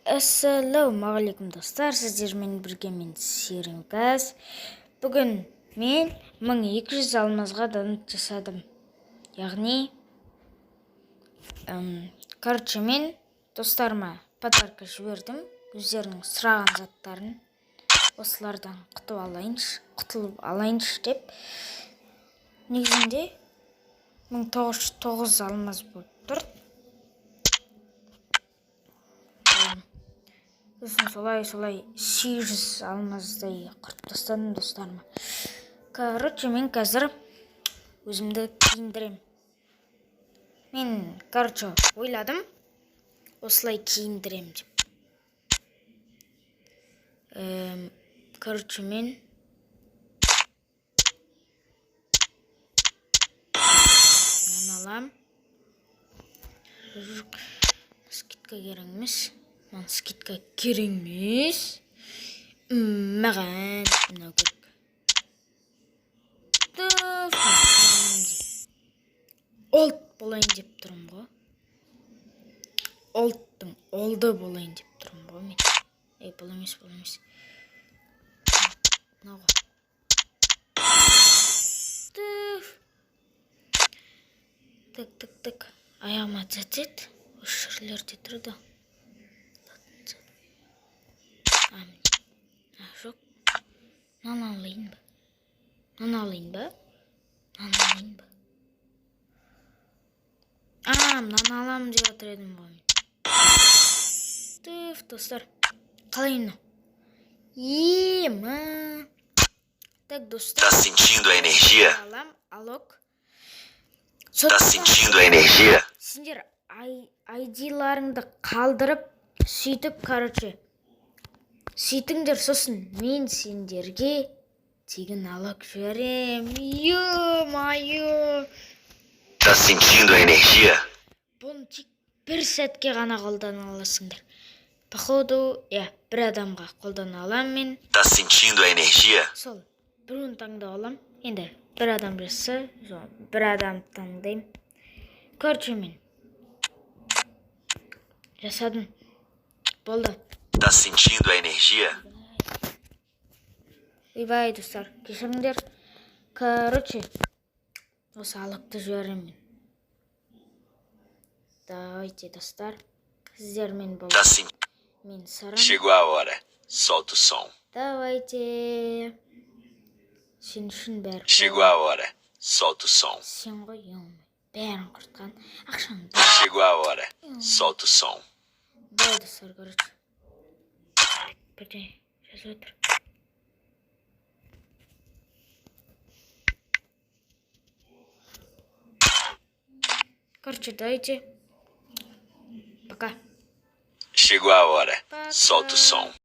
Ассалаумағалейкум, достар! Сіздермен бірге мен, Серіңкәз. Бүгін мен 1200 алмазға донат жасадым. Яғни, короче, мен достарыма подарка жібердім, өздерінің сұраған заттарын, осылардан құтылып алайыншы, құтылып алайыншы деп. Негізінде 1909 алмаз болып тұр. Сосын солай солай 800 алмаздай құртып тастадым достарыма. Короче, мен қазір өзімді киіндірем. Мен, короче, ойладым, осылай киіндірем деп. Короче, мен мынаны алам. Жоқ, скидка керек емес маған, скидка керек емес маған, мынау керек. Туф, олд болайын деп тұрмын ғой, олдтың олды болайын деп тұрмын ғой мен. Ей, бұл емес, бұл емес, мынау ғой. Туф, так, так, так, аяғыма түседі, осы жерлерде тұрды. А, міне. А, жоқ, мынаны алайын ба, мынаны алайын ба, мынаны алайын ба? А, мынаны аламын деп жатыр едім ғой мен. Туф, достар, қалай мынау? Ема, так, достар. Tá sentindo a energia? Алам Алок. Tá sentindo a energia? Сендер айдиларыңды қалдырып, сөйтіп, короче, сөйтіңдер, сосын мен сендерге тегін Алок жіберем. Ё-моё! Tá sentindo a energia? Бұны тек бір сәтке ғана қолдана аласыңдар, походу. Иә, бір адамға қолдана аламын мен. Tá sentindo a energia? Сол біреуін таңдап аламын енді. Бір адам жазса, сол бір адамды таңдаймын. Короче, мен жасадым, болды. Tá sentindo a energia? Ойбай, достар, кешіріңдер. Короче, осы Алокты жіберемін мен. Давайте, достар, сіздермен Tá болған sentindo? мен, Сарам. Chegou a hora. Solta o som. Давайте, сен үшін бәрі. Chegou a hora. Solta o som. Сен ғой, ё, бәрін құртқан ақшаны. Chegou a hora. Solta o som. Давай, достар, короче, бірдеңе жазып отыр. Короче, давайте, пока. Chegou a hora. Пока. Solta o som.